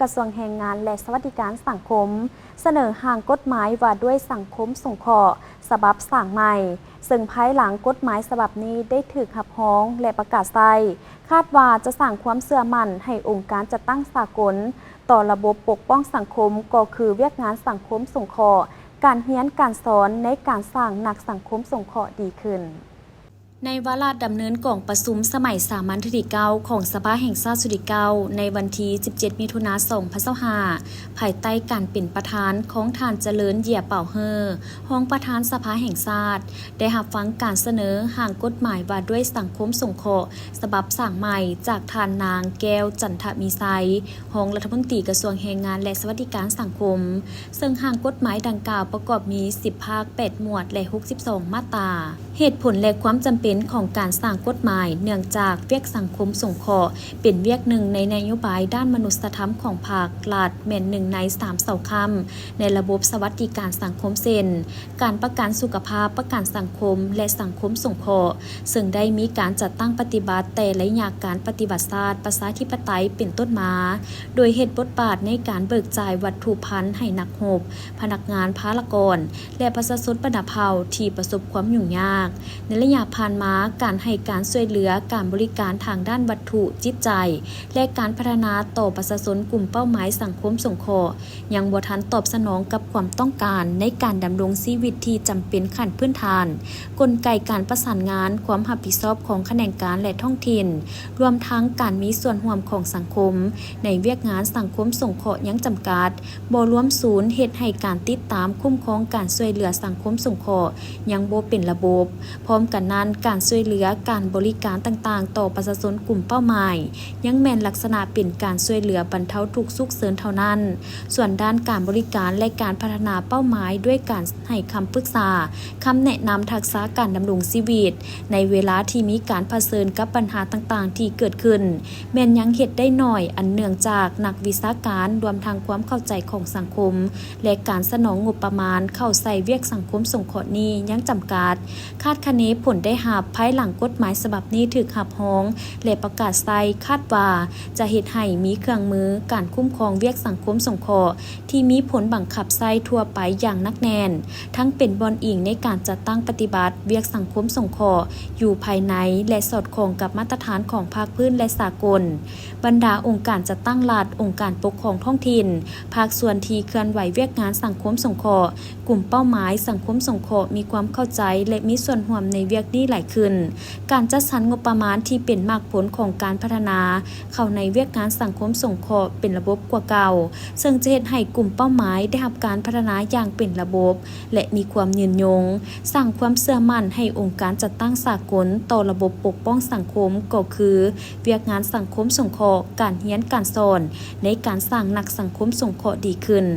ກະຊວງແຮງງານ ແລະ ສະຫວັດດີການສັງຄົມ ສະເໜີຮ່າງກົດໝາຍວ່າດ້ວຍສັງຄົມສົງເຄາະ ສະບັບສ້າງໃໝ່, ເຊິ່ງພາຍຫຼັງກົດໝາຍສະບັບນີ້ໄດ້ຖືກຮັບຮອງ ແລະ ປະກາດໃຊ້, ຄາດວ່າຈະສ້າງຄວາມເຊື່ອໝັ້ນໃຫ້ອົງການຈັດຕັ້ງສາກົນຕໍ່ລະບົບປົກປ້ອງສັງຄົມ ກໍຄືວຽກງານສັງຄົມສົງເຄາະ, ການຮຽນການສອນໃນການສ້າງນັກສັງຄົມສົງເຄາະດີຂຶ້ນ. ໃນວາລະດຳເນີນກອງປະຊຸມສະໄໝສາມັນເທື່ອທີເກົ້າຂອງສະພາແຫ່ງຊາດຊຸດທີເກົ້າ ໃນວັນທີສິບເຈັດ ມິຖຸນາ ສອງພັນຊາວຫ້າ ພາຍໃຕ້ການເປັນປະທານຂອງທ່ານ ຈະເລີນ ເຢຍເປົາເຮີ ຮອງປະທານສະພາແຫ່ງຊາດ ໄດ້ຮັບຟັງການສະເໜີຮ່າງກົດໝາຍວ່າດ້ວຍສັງຄົມສົງເຄາະ ສະບັບສ້າງໃໝ່ ຈາກທ່ານນາງ ແກ້ວ ຈັນທະມີໄຊ ຮອງລັດຖະມົນຕີກະຊວງແຮງງານ ແລະ ສະຫວັດດີການສັງຄົມ, ເຊິ່ງຮ່າງກົດໝາຍດັ່ງກ່າວປະກອບມີສິບພາກ ແປດໝວດ ແລະ ຫົກສິບສອງມາດຕາ. ເຫດຜົນ ແລະ ຄວາມຈຳເປັນຂອງການສ້າງກົດໝາຍ ເນື່ອງຈາກວຽກສັງຄົມສົງເຄາະ ເປັນວຽກໜຶ່ງໃນນະໂຍບາຍດ້ານມະນຸດສະທຳຂອງພັກ, ລັດແມ່ນໜຶ່ງໃນສາມເສົາຄ້ຳໃນລະບົບສະຫວັດດີການສັງຄົມ ເຊັ່ນ ການປະກັນສຸຂະພາບ, ປະກັນສັງຄົມ ແລະ ສັງຄົມສົງເຄາະ, ເຊິ່ງໄດ້ມີການຈັດຕັ້ງປະຕິບັດແຕ່ໄລຍະການປະຕິວັດຊາດປະຊາທິປະໄຕເປັນຕົ້ນມາ, ໂດຍເຮັດບົດບາດໃນການເບີກຈ່າຍວັດຖຸພັນໃຫ້ນັກຮົບ, ພະນັກງານພາລະກອນ ແລະ ປະຊາຊົນບັນດາເຜົ່າທີ່ປະສົບຄວາມຫຍຸ້ງຍາກ. ໃນໄລຍະຜ່ານມາ, ການໃຫ້ການຊ່ວຍເຫຼືອ, ການບໍລິການທາງດ້ານວັດຖຸ, ຈິດໃຈ ແລະ ການພັດທະນາຕໍ່ປະຊາຊົນກຸ່ມເປົ້າໝາຍສັງຄົມສົງເຄາະ ຍັງບໍ່ທັນຕອບສະໜອງກັບຄວາມຕ້ອງການໃນການດຳລົງຊີວິດທີ່ຈຳເປັນຂັ້ນພື້ນຖານ, ກົນໄກການປະສານງານ, ຄວາມຮັບຜິດຊອບຂອງຂະແໜງການ ແລະ ທ້ອງຖິ່ນ, ລວມທັງການມີສ່ວນຮ່ວມຂອງສັງຄົມໃນວຽກງານສັງຄົມສົງເຄາະຍັງຈຳກັດ, ບໍ່ລວມສູນເຮັດໃຫ້ການຕິດຕາມຄຸ້ມຄອງການຊ່ວຍເຫຼືອສັງຄົມສົງເຄາະຍັງບໍ່ເປັນລະບົບ. ພ້ອມກັນນັ້ນ, ການຊ່ວຍເຫຼືອ, ການບໍລິການຕ່າງໆຕໍ່ປະຊາຊົນກຸ່ມເປົ້າໝາຍ ຍັງແມ່ນລັກສະນະເປັນການຊ່ວຍເຫຼືອບັນເທົາທຸກສຸກເສີນເທົ່ານັ້ນ. ສ່ວນດ້ານການບໍລິການ ແລະ ການພັດທະນາເປົ້າໝາຍດ້ວຍການໃຫ້ຄຳປຶກສາ, ຄຳແນະນຳທັກສະການດຳລົງຊີວິດ ໃນເວລາທີ່ມີການຜະເຊີນກັບບັນຫາຕ່າງໆທີ່ເກີດຂຶ້ນ ແມ່ນຍັງເຮັດໄດ້ໜ້ອຍ, ອັນເນື່ອງຈາກນັກວິຊາການ ລວມທັງຄວາມເຂົ້າໃຈຂອງສັງຄົມ ແລະ ການສະໜອງງົບປະມານເຂົ້າໃສ່ວຽກສັງຄົມສົງເຄາະນີ້ຍັງຈຳກັດ. ຄາດຄະເນຜົນໄດ້ຮັບພາຍຫຼັງກົດໝາຍສະບັບນີ້ຖືກຮັບຮອງ ແລະ ປະກາດໃຊ້, ຄາດວ່າຈະເຮັດໃຫ້ມີເຄື່ອງມືການຄຸ້ມຄອງວຽກສັງຄົມສົງເຄາະ ທີ່ມີຜົນບັງຄັບໃຊ້ທົ່ວໄປຢ່າງໜັກແໜ້ນ, ທັງເປັນບ່ອນອີງໃນການຈັດຕັ້ງປະຕິບັດວຽກສັງຄົມສົງເຄາະຢູ່ພາຍໃນ ແລະ ສອດຄ່ອງກັບມາດຕະຖານຂອງພາກພື້ນ ແລະ ສາກົນ. ບັນດາອົງການຈັດຕັ້ງລັດ, ອົງການປົກຄອງທ້ອງຖິ່ນ, ພາກສ່ວນທີ່ເຄື່ອນໄຫວວຽກງານສັງຄົມສົງເຄາະ, ກຸ່ມເປົ້າໝາຍສັງຄົມສົງເຄາະມີຄວາມເຂົ້າໃຈ ແລະ ມີສ່ວນຮ່ວມໃນວຽກນີ້ຫຼາຍຂຶ້ນ. ການຈັດສັນງົບປະມານທີ່ເປັນໝາກຜົນຂອງການພັດທະນາ ເຂົ້າໃນວຽກງານສັງຄົມສົງເຄາະເປັນລະບົບກວ່າເກົ່າ, ເຊິ່ງຈະເຮັດໃຫ້ກຸ່ມເປົ້າໝາຍໄດ້ຮັບການພັດທະນາຢ່າງເປັນລະບົບ ແລະ ມີຄວາມຍືນຍົງ, ສ້າງຄວາມເຊື່ອໝັ້ນໃຫ້ອົງການຈັດຕັ້ງສາກົນຕໍ່ລະບົບປົກປ້ອງສັງຄົມ, ກໍຄືວຽກງານສັງຄົມສົງເຄາະ, ການຮຽນການສອນ, ໃນການສ້າງນັກສັງຄົມສົງເຄາະດີຂຶ້ນ.